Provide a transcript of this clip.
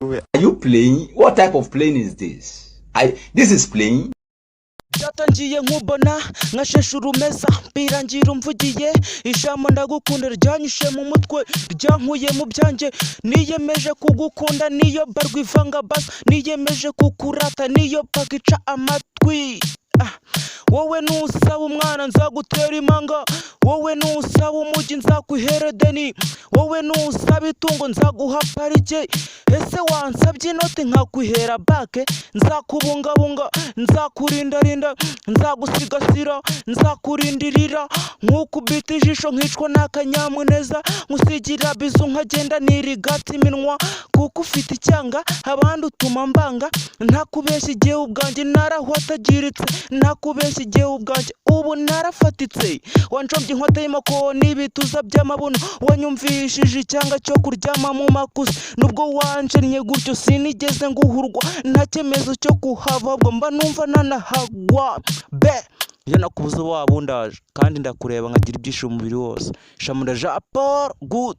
Are you playing? What type of playing is this? I this is playing. Byatangiye nkubona nkashesha urumeza, birangira umvugiye ijambo "ndagukunda", ryanyishe mu mutwe, ryankuye mu byanjye. Niyemeje kugukunda niyo barwa ivanga basi, niyemeje kukurata niyo bakica amatwi. Ah, wowe nusaba umwana nzagutera imanga, wowe nusaba umujyi nzakwihera deni, wowe nusaba itungo nzaguha parike. Ese wansabye inoti nkakwihera bake? Nzakubungabunga, nzakurindarinda, nzagusigasira, nzakurindirira, nkukubita ijisho nkicwa n'akanyamuneza, nkusigira bizu nkagenda nirigata iminwa, kuko ufite icyanga abandi utuma mbanga. Ntakubeshya, igihe ubwanjye narahwatagiritse, ntakubeshya, igihe ubwanjye ubu narafatitse. Wanjombye inkota y'imako n'ibituza by'amabuno, wanyumvishije icyanga cyo kuryama mu makusi. Nubwo wanjennye gutyo sinigeze nguhurwa, nta cyemezo cyo kuhava, ahubwo mba numva nanahagwa be. Iyo nakubuze waba undaje, kandi ndakureba nkagira ibyishimo umubiri wose. Shamunda Jean Paul, good.